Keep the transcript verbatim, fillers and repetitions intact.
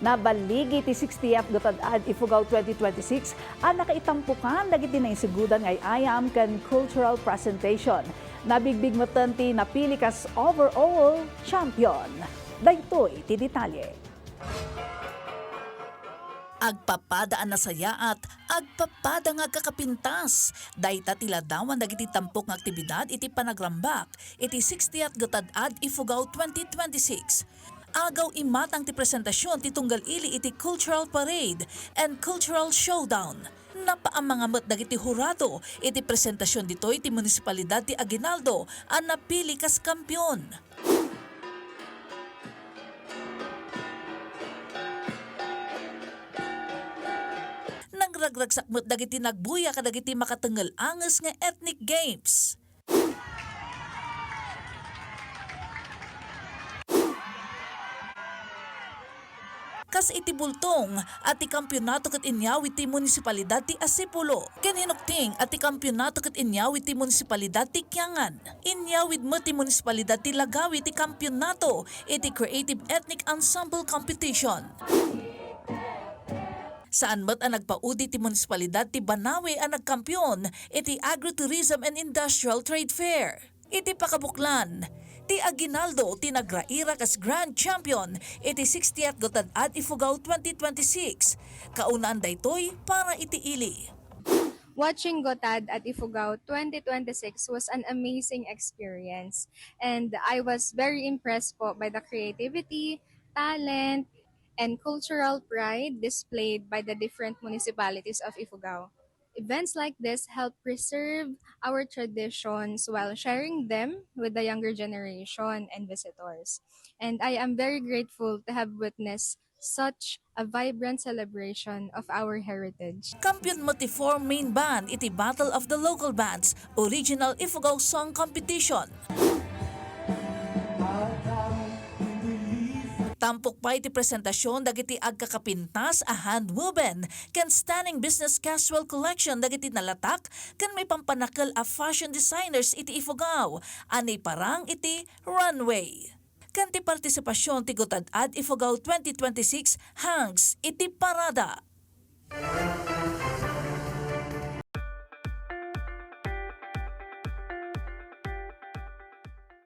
Naballigi ti sixtieth Gotad-ad Ifugao twenty twenty-six a nakaitampokan dagiti nainsugodan nga ay-ayam ken cultural presentation. Nabigbig metten ti napili kas overall champion. Daytoy ti detalye. Agpapada a nasayaat, agpapada nga agkakapintas. Dayta ti ladawan dagiti tampok nga aktibidad iti panagrambak iti sixtieth Gotad-ad Ifugao twenty twenty-six. Agaw imatang ti presentasion ti tunggal ili iti Cultural Parade and Cultural Showdown. Napaamanga met dagiti hurado iti presentasion ditoy ti munisipalidad ti Aguinaldo a napili kas kampion. Nagragragsak met dagiti nagbuya kadagiti makatengngel a nges nga ethnic games. Kas iti bultong a ti kampionato ket inyawid ti munisipalidad ti Asipulo, ken hinukting a ti kampionato ket inyawid ti munisipalidad ti Kiangan. Inyawid met ti munisipalidad ti Lagawi ti kampionato iti Creative Ethnic Ensemble Competition. Saan met a nagpaudi ti munisipalidad ti Banawe a nagkampion iti Agritourism and Industrial Trade Fair. Iti pakabuklan, ti Aguinaldo ti nagraira kas grand champion iti sixtieth Gotad-ad Ifugao twenty twenty-six. Kaunaan daytoy para iti ili. Watching Gotad-ad Ifugao twenty twenty-six was an amazing experience, and I was very impressed po by the creativity, talent, and cultural pride displayed by the different municipalities of Ifugao. Events like this help preserve our traditions while sharing them with the younger generation and visitors. And I am very grateful to have witnessed such a vibrant celebration of our heritage. Kampiyon met ti four main band iti Battle of the Local Bands Original Ifugao Song Competition. Tampok pay ti presentasion dagiti agkakapintas a handwoven ken stunning business casual collection dagiti nalatak ken maipampanakel a fashion designers iti Ifugao a naiparang iti runway. Ken ti partisipasion ti Gotad-ad Ifugao twenty twenty-six hangs iti parada.